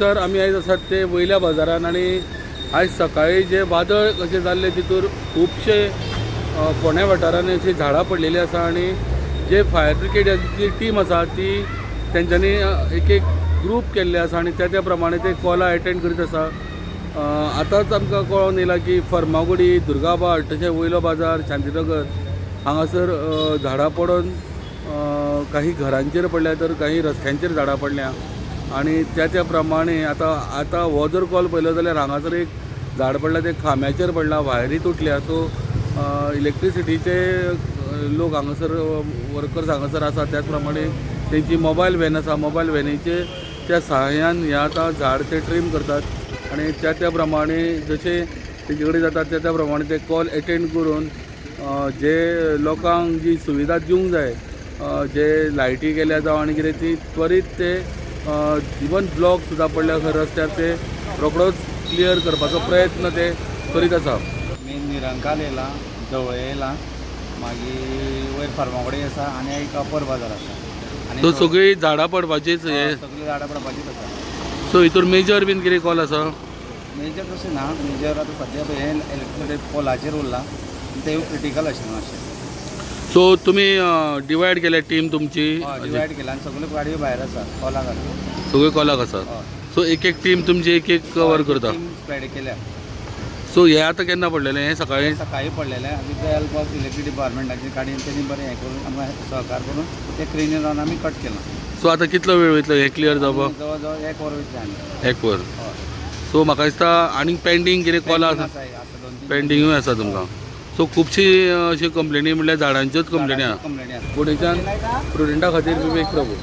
तर आमी आयज आसात ते वयल्या बाजारान आनी आयज सकाळी जे वादळ कशें जाल्लें तितूर खुबशे फोंड्या वाठारांनी अशीं झाडां पडलेलीं आसा आनी जे फायर ब्रिगेडाची टीम आसा ती तेंच्यांनी एक एक ग्रूप केल्ले आसा आनी त्या त्या प्रमाणे ते कॉलां एटेंड करीत आसा. आतांच आमकां कळोन येयलां की फर्मागुडी, दुर्गाभाट तशें वयलो बाजार, शांतीनगर हांगासर झाडां पडून काही घरांचेर पडल्या तर काही रस्त्यांचेर झाडां पडल्या आनी त्या त्या प्रमाणे आतां आतां हो जर कॉल पळयलो जाल्यार हांगासर एक झाड पडलां तें खांब्याचेर पडलां, वायरी तुटल्या. सो इलेक्ट्रिसिटीचे लोक हांगासर वर्कर्स हांगासर आसा, त्याच प्रमाणे तेंची मोबायल व्हॅन आसा, मोबायल व्हॅनीचे त्या सहाय्यान हें आतां झाड ते ट्रीम करतात आनी त्या त्या प्रमाणे जशें तेजे कडेन जाता त्या त्या प्रमाणे ते कॉल एटेंड करून जे लोकांक जी सुविधा दिवंक जाय, जे लायटी गेल्या जावं आनी कितें ती त्वरीत ते इवन ब्लॉक सुद्दां पडल्या खंय रस्त्यार ते रोखडोच क्लियर करपाचो प्रयत्न ते करीत आसा. मेन निरंकाल येयला, जवळ येयला, मागीर वयर फार्मागुडी आसा आनी एक अपर बाजार आसा. सो सगळीं झाडां पडपाचीच, सगळीं झाडां पडपाचीच आसा. सो हितूर मेजर बीन कितें कॉल आसा? मेजर तशें ना, मेजर आतां सद्या हें इलेक्ट्रिसिटी पोलाचेर उरलां, तेवूय क्रिटिकल आशिल्लें मातशें. सो तुमी डिवायड केल्या टीम तुमची? डिवायड केल्या आनी सगळ्यो गाडयो भायर आसा कॉलाक आसा, सगळ्यो कॉलाक आसा. सो एक एक टीम तुमची एक एक कवर करता, स्प्रेड केल्या. सो हे आतां केन्ना पडलेलें? हें सकाळी सकाळी पडलेलें. With the help of electric डिपार्टमेंटाची गाडी तेणी बरें हें करून आमकां सहकार करून ते क्रेनीर रावन आमी कट केलां. सो आतां कितलो वेळ वयतलो हें क्लियर जावपाक? जवळ जवळ एक वर वयतलें आनी एक वर. सो म्हाका दिसता आनीक पेंडींग कितें कॉल आसा? पेंडिंगूय आसा तुमकां. सो खुबशी अशी कंप्लेनी म्हणल्यार झाडांच्योच कंप्लेनी आसा. पुणेच्यान प्रुडंटा खातीर विवेक प्रभू.